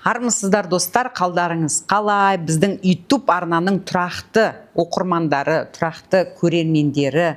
Армысыздар, достар! Қалдарыңыз қалай? Біздің YouTube арнаның тұрақты оқырмандары, тұрақты көрермендері,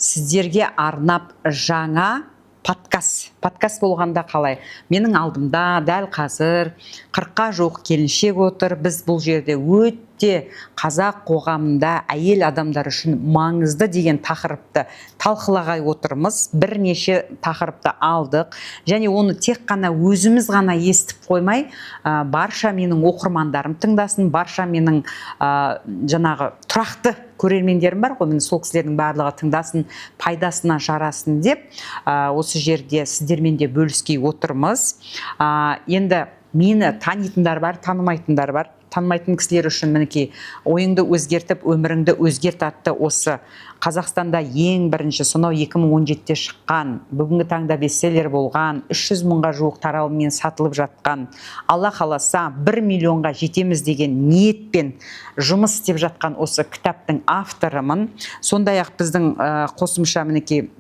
сіздерге арнап жаңа подкаст. Подкаст болғанда қалай? Менің алдымда дәл қазір 40-қа жуық келіншек отыр. Біз бұл жерде өте қазақ қоғамында әйел адамдар үшін маңызды деген тақырыпты талқылағай отырмыз. Бірнеше тақырыпты алдық және оны тек қана өзіміз ғана естіп қоймай, барша менің оқырмандарым тыңдасын, барша менің жаңағы тұрақты көрермендерім бар ғой, міне, сол кісілердің барлығы тыңдасын, пайдасына жарасын деп осы жерде сіздермен де бөліскей отырмыз. Енді мені танитындар бар, танымайтындар бар. Танымайтын кісілер үшін, мінекей, «Ойыңды өзгертіп, өміріңді өзгерт» атты осы Қазақстанда ең бірінші сонау 2017-те шыққан, бүгінгі таңда бестселлер болған, 300 мыңға жуық таралыммен сатылып жатқан, Алла қаласа, 1 миллионға жетеміз деген ниетпен жұмыс істеп жатқан осы кітаптың авторымын. Сондай ақ біздің қосымша, мінекей,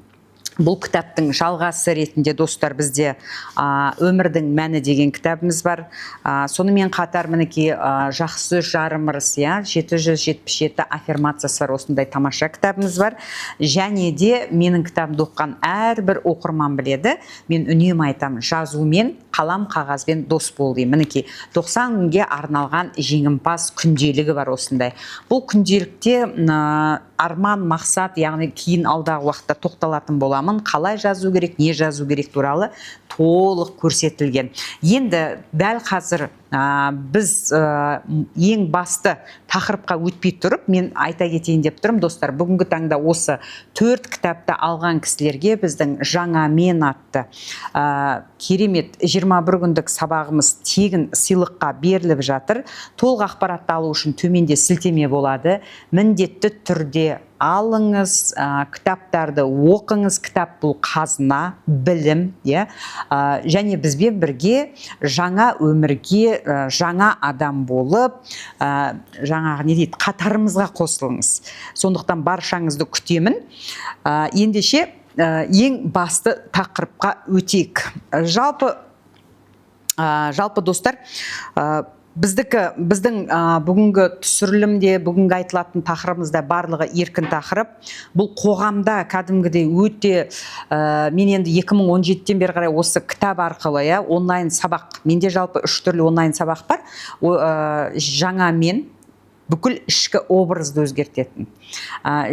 бұл кітаптың жалғасы ретінде, достар, бізде «Өмірдің мәні» деген кітабымыз бар. Сонымен қатар, мінекей, «Жақсы жарым ырыс», иә, 777 аффирмациясы бар осындай тамаша кітабымыз бар. Және де менің кітабымды оқыған әрбір оқырман біледі, мен үнемі айтамын: жазумен, қалам қағазбен дос бол деймін. Мінекей, 90 күнге арналған жеңімпаз күнделігі бар осындай. Бұл күнделікте арман, мақсат, яғни кейін алдағы уақытта тоқталатын боламын, қалай жазу керек, не жазу керек туралы толық көрсетілген. Енді дәл қазір біз ең басты тақырыпқа өтпей тұрып, мен айта кетейін деп тұрмын, достар: бүгінгі таңда осы төрт кітапты алған кісілерге біздің «Жаңа мен» атты керемет 21 күндік сабағымыз тегін сыйлыққа беріліп жатыр. Толық ақпаратты алу үшін төменде сілтеме болады. Міндетті түрде алыңыз, кітаптарды оқыңыз. Кітап — бұл қазына, білім, иә. Және бізбен бірге жаңа өмірге, жаңа адам болып, жаңағы не дейді, қатарымызға қосылыңыз. Сондықтан баршаңызды күтемін. Ендеше ең басты тақырыпқа өтейік. Жалпы, достар, біздің бүгінгі түсірілімде, бүгінгі айтылатын тақырыбымызда барлығы еркін тақырып. Бұл қоғамда кәдімгідей өте мен енді 2017-тен бері қарай осы кітап арқылы, иә, онлайн сабақ, менде жалпы үш түрлі онлайн сабақ бар. «Жаңа мен», бүкіл ішкі образды өзгертетін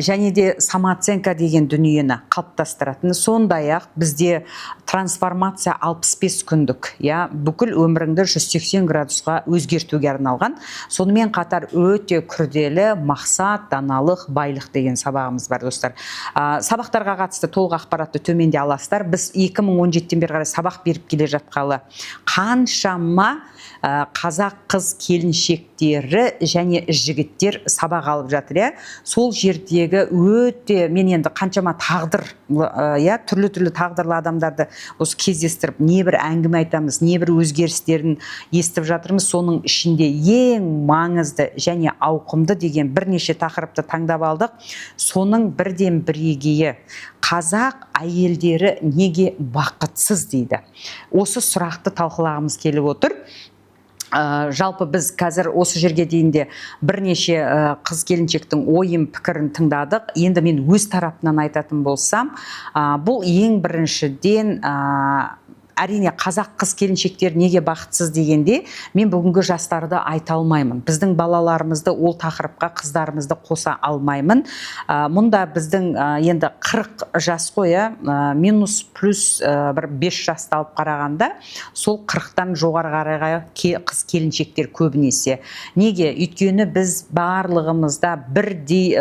және де самооценка деген дүниені қалыптастыратын. Сондай ақ бізде трансформация 65 күндік, иә, бүкіл өміріңді 180 градусқа өзгертуге арналған. Сонымен қатар өте күрделі «Мақсат, даналық, байлық» деген сабағымыз бар, достар. Сабақтарға қатысты толық ақпаратты төменде аласыздар. Біз 2017-тен бері қарай сабақ беріп келе жатқалы қаншама қазақ қыз келіншектері және жігіттер сабақ алып жатыр, иә. Сол жердегі өте мен енді қаншама тағдыр, иә, түрлі түрлі тағдырлы адамдарды осы кездестіріп, небір әңгіме айтамыз, небір өзгерістерін естіп жатырмыз. Соның ішінде ең маңызды және ауқымды деген бірнеше тақырыпты таңдап алдық. Соның бірден бірегейі: қазақ әйелдері неге бақытсыз дейді. Осы сұрақты талқылағымыз келіп отыр. Жалпы біз қазір осы жерге дейін де бірнеше қыз келіншектің ойын, пікірін тыңдадық. Енді мен өз тарапымнан айтатын болсам, бұл ең біріншіден, әрине, қазақ қыз келіншектері неге бақытсыз дегенде, мен бүгінгі жастарды айта алмаймын, біздің балаларымызды ол тақырыпқа, қыздарымызды қоса алмаймын. Мұнда біздің енді 40 жас қой, иә, минус плюс бір 5 жасты алып қарағанда, сол 40-тан жоғары қарайға қыз келіншектер көбінесе. Неге? Өйткені біз барлығымызда бірдей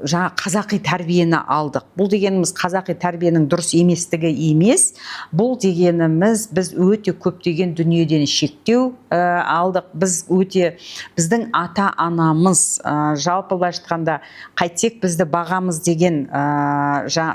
жаңа қазақи тәрбиені алдық. Бұл дегеніміз қазақи тәрбиенің дұрыс еместігі емес, бұл дегеніміз біз өте көптеген дүниеден шектеу алдық. Біз өте, біздің ата анамыз жалпы былайша айтқанда, қайтсек бізді бағамыз деген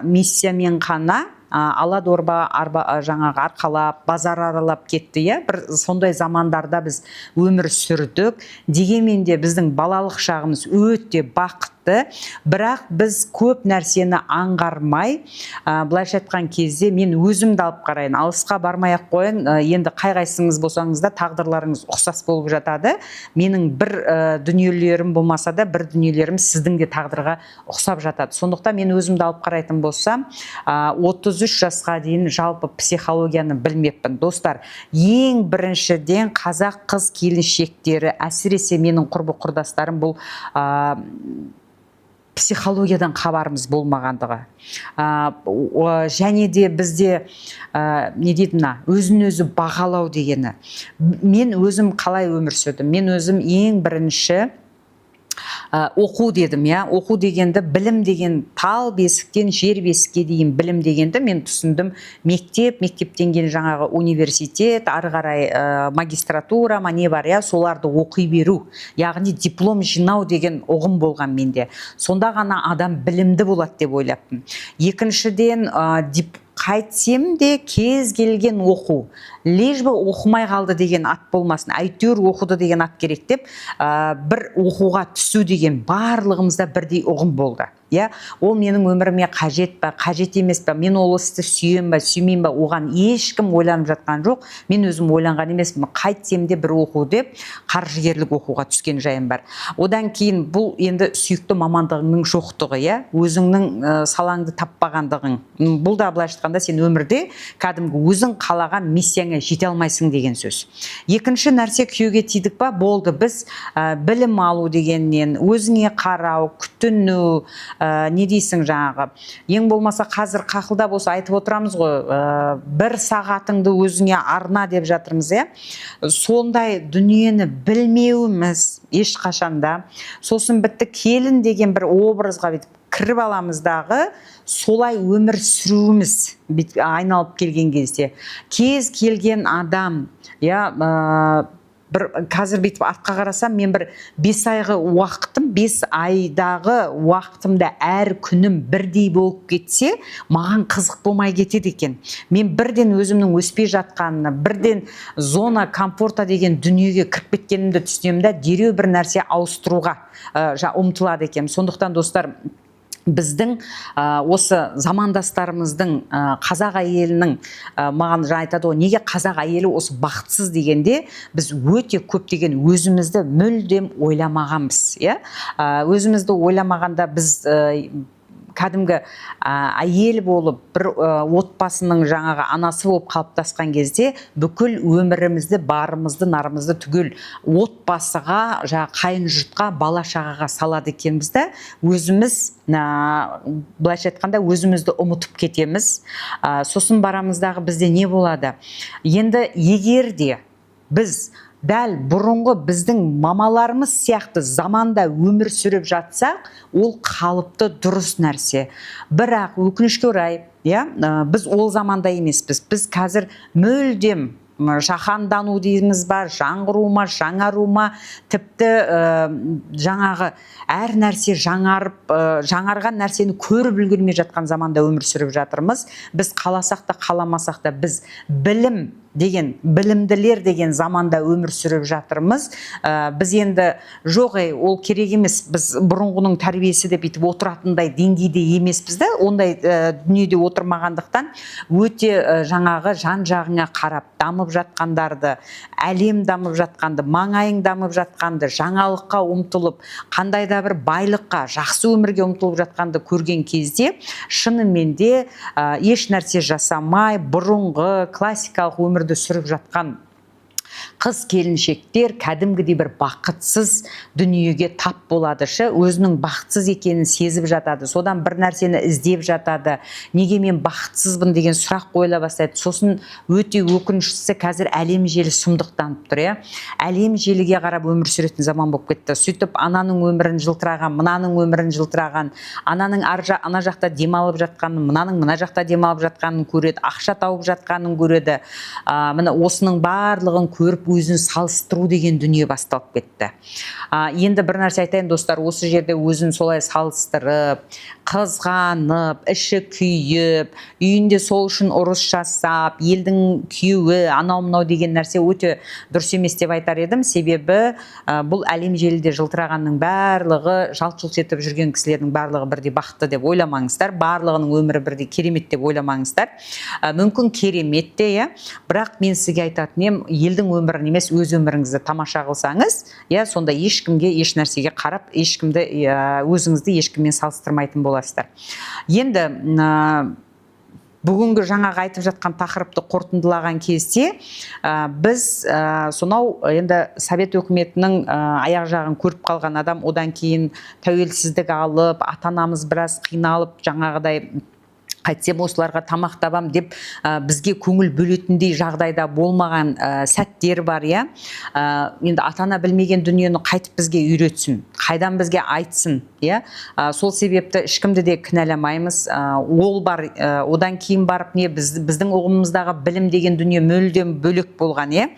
миссиямен қана ала дорба арба, жаңағы арқалап, базар аралап кетті, иә. Бір сондай замандарда біз өмір сүрдік. Дегенмен де біздің балалық шағымыз өте бақытты. сияқты, бірақ біз көп нәрсені аңғармай, былайша айтқан кезде, мен өзімді алып қарайын, алысқа бармай ақ қояйын, енді қай қайсыңыз болсаңыз да, тағдырларыңыз ұқсас болып жатады. Менің бір дүниелерім болмаса да, бір дүниелерім сіздің де тағдырға ұқсап жатады. Сондықтан мен өзімді алып қарайтын болсам, 33 жасқа дейін жалпы психологияны білмеппін. Достар, ең біріншіден, қазақ қыз келіншектері, әсіресе менің құрбы құрдастарым, бұл психологиядан хабарымыз болмағандығы, және де бізде не дейді, мына өзін өзі бағалау дегені. Мен өзім қалай өмір сүрдім? Мен өзім ең бірінші оқу дедім, иә. Оқу дегенді, білім деген, тал бесіктен жер бесікке дейін білім дегенді мен түсіндім: мектеп, мектептен кейін жаңағы университет, ары қарай магистратура ма, не бар, иә, соларды оқи беру, яғни диплом жинау деген ұғым болған менде. Сонда ғана адам білімді болады деп ойлаппын. Екіншіден, қайтсем де, кез келген оқу, лишь бы оқымай қалды деген ат болмасын, әйтеуір оқыды деген ат керек деп, бір оқуға түсу деген барлығымызда бірдей ұғым болды, иә. Ол менің өміріме қажет па, қажет емес па, мен ол істі сүйемін ба, сүймеймін ба, оған ешкім ойланып жатқан жоқ. Мен өзім ойланған емеспін. Қайтсем де бір оқу деп, қаржыгерлік оқуға түскен жайым бар. Одан кейін бұл енді сүйікті мамандығыңның жоқтығы, иә, өзіңнің салаңды таппағандығың. Бұл да, былайша айтқанда, сен өмірде кәдімгі өзің қалаған миссияңа жете алмайсың деген сөз. Екінші нәрсе, күйеуге тидік па, болды, біз білім алу дегеннен, өзіңе қарау, күтіну, не дейсің, жаңағы, ең болмаса қазір қақылдап осы айтып отырамыз ғой, бір сағатыңды өзіңе арна деп жатырмыз, иә. Сондай дүниені білмеуіміз ешқашанда. Сосын бітті, келін деген бір образға бүйтіп кіріп аламыз дағы, солай өмір сүруіміз. Бүйтіп айналып келген кезде, кез келген адам, иә, бір қазір бүйтіп артқа қарасам, мен бір 5 айғы уақытым, 5 айдағы уақытымда әр күнім бірдей болып кетсе, маған қызық болмай кетеді екен. Мен бірден өзімнің өспей жатқанына, бірден зона комфорта деген дүниеге кіріп кеткенімді түсінемін да, дереу бір нәрсе ауыстыруға ұмтылады екенмін. Сондықтан, достар, біздің осы замандастарымыздың, қазақ әйелінің, маған жаңа айтады ғой, неге қазақ әйелі осы бақытсыз дегенде, біз өте көптеген өзімізді мүлдем ойламағанбыз, иә. Өзімізді ойламағанда, біз кәдімгі әйел болып, бір отбасының жаңағы анасы болып қалыптасқан кезде, бүкіл өмірімізді, барымызды, нарымызды түгел отбасыға, жаңағы қайын жұртқа, бала шағаға салады екенбіз да, өзіміз, былайша айтқанда, өзімізді ұмытып кетеміз. Сосын барамыз дағы, бізде не болады енді? Егер де біз дәл бұрынғы біздің мамаларымыз сияқты заманда өмір сүріп жатсақ, ол қалыпты, дұрыс нәрсе. Бірақ өкінішке орай, иә, біз ол заманда емеспіз. Біз қазір мүлдем жаһандану дейміз ба, жаңғыру ма, жаңару ма, тіпті жаңағы әр нәрсе жаңарып, жаңарған нәрсені көріп үлгермей жатқан заманда өмір сүріп жатырмыз. Біз қаласақ та, қаламасақ та, біз білім деген, білімділер деген заманда өмір сүріп жатырмыз. Біз енді жоқ, ей, ол керек емес, біз бұрынғының тәрбиесі деп бүйтіп отыратындай деңгейде емеспіз да. Ондай дүниеде отырмағандықтан, өте жаңағы жан жағыңа қарап, дамып жатқандарды, әлем дамып жатқанды, маңайың дамып жатқанды, жаңалыққа ұмтылып, қандай да бір байлыққа, жақсы өмірге ұмтылып жатқанды көрген кезде, шынымен де еш нәрсе жасамай, бұрынғы классикалық өмірді сүріп жатқан қыз келіншектер кәдімгідей бір бақытсыз дүниеге тап болады шы. Өзінің бақытсыз екенін сезіп жатады, содан бір нәрсені іздеп жатады, неге мен бақытсызбын деген сұрақ қойыла бастайды. Сосын өте өкініштісі, қазір әлем желі сұмдықтанып тұр, иә. Әлем желіге қарап өмір сүретін заман болып кетті. Сөйтіп ананың өмірін жылтыраған, мынаның өмірін жылтыраған, ананың ана жақта демалып жатқанын, мынаның мына жақта демалып жатқанын көреді, ақша тауып жатқанын көреді. Міне, осының барлығын көріп, өзін салыстыру деген дүние басталып кетті. Енді бір нәрсе айтайын, достар, осы жерде өзін солай салыстырып Қызғанып, іші күйіп, үйінде сол үшін ұрыс жасап, елдің күйеуі анау мынау деген нәрсе өте дұрыс емес деп айтар едім. Себебі бұл әлем желіде жылтырағанның барлығы, жалт жұлт етіп жүрген кісілердің барлығы бірдей бақытты деп ойламаңыздар, барлығының өмірі бірдей керемет деп ойламаңыздар. Мүмкін керемет те, иә, бірақ мен сізге айтатын едім, елдің өмірін емес, өз өміріңізді тамаша қылсаңыз, иә, сонда ешкімге еш нәрсеге қарап, ешкімді, өзіңізді ешкіммен салыстырмайтын боласыздар. Енді бүгінгі жаңағы айтып жатқан тақырыпты қорытындылаған кезде, біз сонау енді совет өкіметінің аяқ жағын көріп қалған адам, одан кейін тәуелсіздік алып, ата анамыз біраз қиналып, жаңағыдай қайтсем осыларға тамақ табам деп, бізге көңіл бөлетіндей жағдайда болмаған сәттер бар, иә. Енді ата ана білмеген дүниені қайтып бізге үйретсін, қайдан бізге айтсын, иә? Сол себепті ешкімді де кінәламаймыз. Ол бар, одан кейін барып не біздің ұғымымыздағы білім деген дүние мүлдем бөлек болған, иә.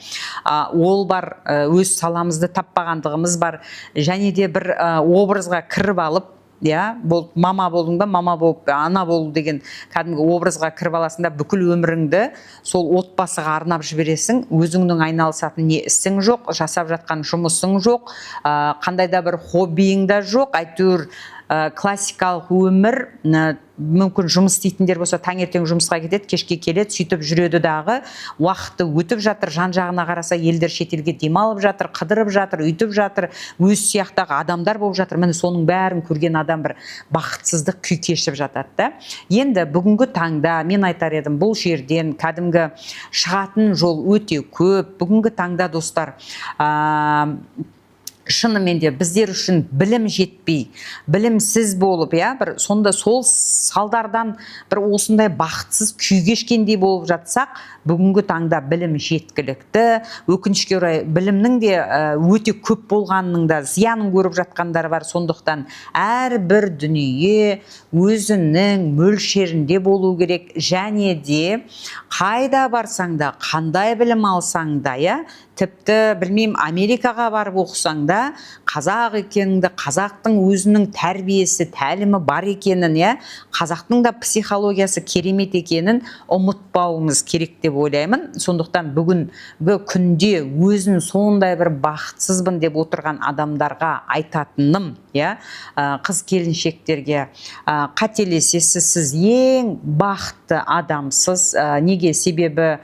Ол бар, өз саламызды таппағандығымыз бар және де бір образға кіріп алып, иә, бол, мама болдың ба, мама болып, ана болу деген кәдімгі образға кіріп аласың да, бүкіл өміріңді сол отбасыға арнап жібересің. Өзіңнің айналысатын не ісің жоқ, жасап жатқан жұмысың жоқ, қандай да бір хоббиің да жоқ, әйтеуір классикалық өмір. Мүмкін жұмыс істейтіндер болса, таңертең жұмысқа кетеді, кешке келеді, сөйтіп жүреді дағы, уақыты өтіп жатыр. Жан жағына қараса, елдер шетелге демалып жатыр, қыдырып жатыр, үйтіп жатыр, өз сияқтағы адамдар болып жатыр. Міне, соның бәрін көрген адам бір бақытсыздық күй кешіп жатады да. Енді бүгінгі таңда мен айтар едім, бұл жерден кәдімгі шығатын жол өте көп. Бүгінгі таңда, достар, шынымен де біздер үшін білім жетпей, білімсіз болып, иә, бір сонда сол салдардан бір осындай бақытсыз күй кешкендей болып жатсақ, бүгінгі таңда білім жеткілікті. Өкінішке орай, білімнің де өте көп болғанының да зиянын көріп жатқандар бар. Сондықтан әрбір дүние өзінің мөлшерінде болу керек. Және де қайда барсаң да, қандай білім алсаң да, иә, тіпті білмеймін, Америкаға барып оқысаң да, қазақ екеніңді, қазақтың өзінің тәрбиесі, тәлімі бар екенін, иә, қазақтың да психологиясы керемет екенін ұмытпауымыз керек деп ойлаймын. Сондықтан бүгінгі күнде өзін сондай бір бақытсызбын деп отырған адамдарға айтатыным, иә, қыз келіншектерге: қателесесіз, сіз ең бақытты адамсыз. Неге? Себебі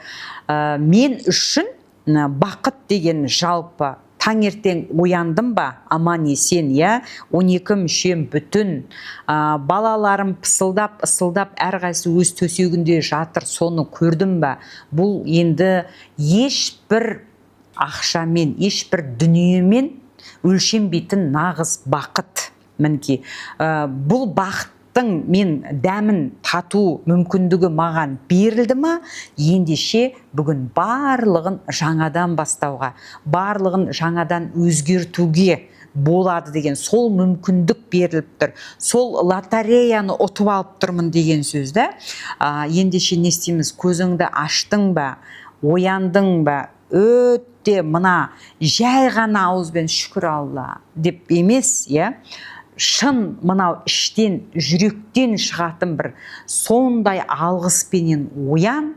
мен үшін бақыт деген жалпы таңертең ояндым ба, аман есен, иә, 12 мүшем бүтін, балаларым пысылдап, ысылдап, әрқайсысы өз төсегінде жатыр, соны көрдім ба, бұл енді ешбір ақшамен, ешбір дүниемен өлшенбейтін нағыз бақыт. Мінекей, бұл бақыттың мен дәмін тату мүмкіндігі маған берілді ма, ендеше бүгін барлығын жаңадан бастауға, барлығын жаңадан өзгертуге болады деген сол мүмкіндік беріліп тұр, сол лотереяны ұтып алып тұрмын деген сөз да. Ендеше не істейміз? Көзіңді аштың ба, ояндың ба, өте мына жай ғана ауызбен «шүкір Алла» деп емес, иә, шын мынау іштен, жүректен шығатын бір сондай алғыспенен оян,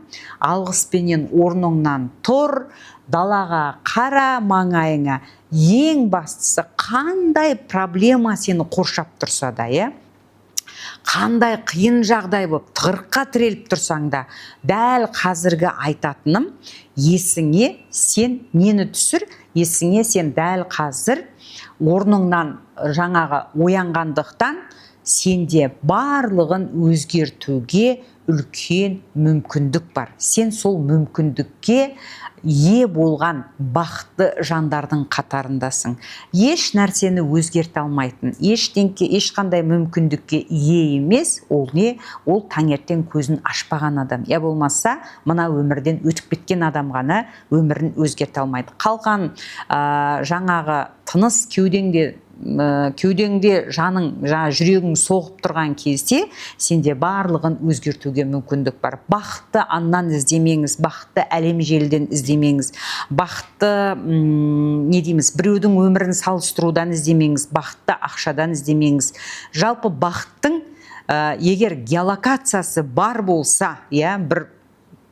алғыспенен орныңнан тұр, далаға қара, маңайыңа. Ең бастысы, қандай проблема сені қоршап тұрса да, иә, қандай қиын жағдай болып тығырыққа тіреліп тұрсаң да, дәл қазіргі айтатыным, есіңе сен нені түсір? Есіңе сен дәл қазір орныңнан жаңағы оянғандықтан, сенде барлығын өзгертуге үлкен мүмкіндік бар. Сен сол мүмкіндікке ие болған бақытты жандардың қатарындасың. Еш нәрсені өзгерте алмайтын, ештеңке, ешқандай мүмкіндікке ие емес ол не? Ол таңертең көзін ашпаған адам, я болмаса мына өмірден өтіп кеткен адам ғана өмірін өзгерте алмайды. Қалған жаңағы тыныс кеудеңде, кеудеңде жаның, жаңа жүрегің соғып тұрған кезде сенде барлығын өзгертуге мүмкіндік бар. Бақытты аннан іздемеңіз, бақытты әлем желіден іздемеңіз, бақытты не дейміз, біреудің өмірін салыстырудан іздемеңіз, бақытты ақшадан іздемеңіз. Жалпы бақыттың Егер геолокациясы бар болса, иә, бір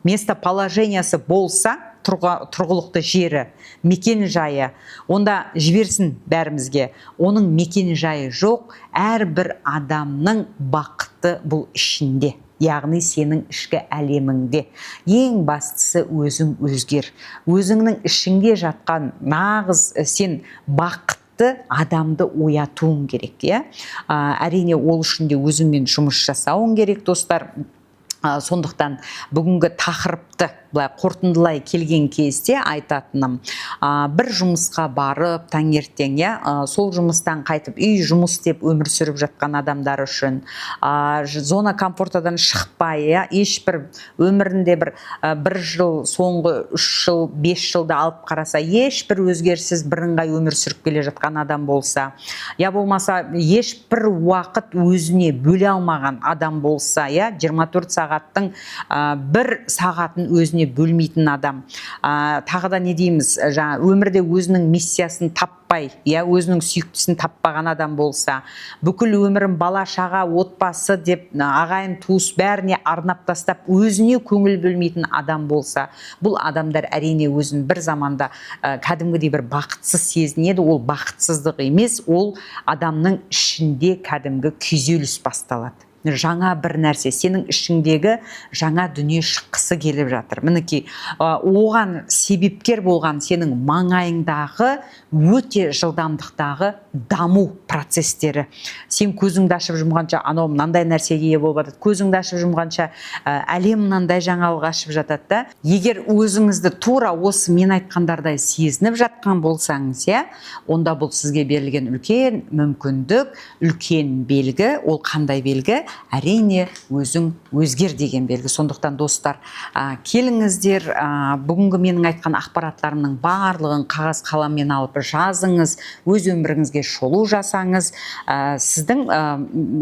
местоположениесі болса, тұрғылықты жері, мекен жайы, онда жіберсін бәрімізге. Оның мекен жайы жоқ. Әрбір адамның бақыты бұл ішінде, яғни сенің ішкі әлеміңде. Ең бастысы, өзің өзгер. Өзіңнің ішіңде жатқан нағыз сен бақытты адамды оятуың керек, иә. Әрине, ол үшін де өзіңмен жұмыс жасауың керек, достар. Сондықтан бүгінгі тақырыпты былай қорытындылай келген кезде айтатыным, бір жұмысқа барып таңертең, иә, сол жұмыстан қайтып, үй, жұмыс деп өмір сүріп жатқан адамдар үшін, зона комфортадан шықпай, иә, ешбір өмірінде бір жыл, соңғы 3 жыл, 5 жылды алып қараса, ешбір өзгеріссіз бірыңғай өмір сүріп келе жатқан адам болса, я болмаса ешбір уақыт өзіне бөле алмаған адам болса, иә, 24 сағаттың бір сағатын өзіне бөлмейтін адам, тағы да не дейміз, жаңа өмірде өзінің миссиясын таппай, иә, өзінің сүйіктісін таппаған адам болса, бүкіл өмірін бала шаға, отбасы деп, ағайын туыс бәріне арнап тастап, өзіне көңіл бөлмейтін адам болса, бұл адамдар, әрине, өзін бір заманда кәдімгідей бір бақытсыз сезінеді. Ол бақытсыздық емес, ол адамның ішінде кәдімгі күйзеліс басталады. Жаңа бір нәрсе, сенің ішіңдегі жаңа дүние шыққысы келіп жатыр. Мінекей, оған себепкер болған сенің маңайыңдағы өте жылдамдықтағы даму процестері. Сен көзіңді ашып жұмғанша анау мынандай нәрсеге ие болып жатады, көзіңді ашып жұмғанша әлем мынандай жаңалық ашып жатады да. Егер өзіңізді тура осы мен айтқандардай сезініп жатқан болсаңыз, иә, онда бұл сізге берілген үлкен мүмкіндік, үлкен белгі. Ол қандай белгі? Әрине, өзің өзгер деген белгі. Сондықтан, достар, келіңіздер, бүгінгі менің айтқан ақпараттарымның барлығын қағаз қаламмен алып жазыңыз, өз өміріңізге шолу жасаңыз. Сіздің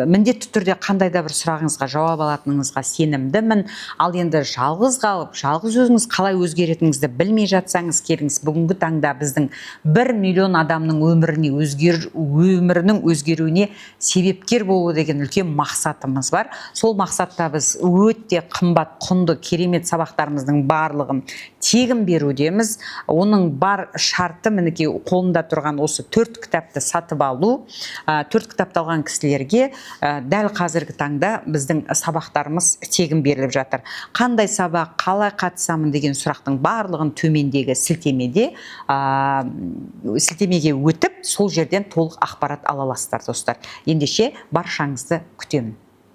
міндетті түрде қандай да бір сұрағыңызға жауап алатыныңызға сенімдімін. Ал енді жалғыз қалып, жалғыз өзіңіз қалай өзгеретініңізді білмей жатсаңыз, келіңіз, бүгінгі таңда біздің 1 миллион адамның өмірінің өзгеруіне себепкер болу деген үлкен мақсатымыз бар. Сол мақсатта біз өте қымбат, құнды, керемет сабақтарымыздың барлығын тегін берудеміз. Оның бар шарты — мінекей, қолымда тұрған осы төрт кітапты сатып алу. Төрт кітапты алған кісілерге дәл қазіргі таңда біздің сабақтарымыз тегін беріліп жатыр. Қандай сабақ, қалай қатысамын деген сұрақтың барлығын төмендегі сілтемеге өтіп, сол жерден толық ақпарат ала аласыздар, достар. Ендеше, баршаңызды күтемін.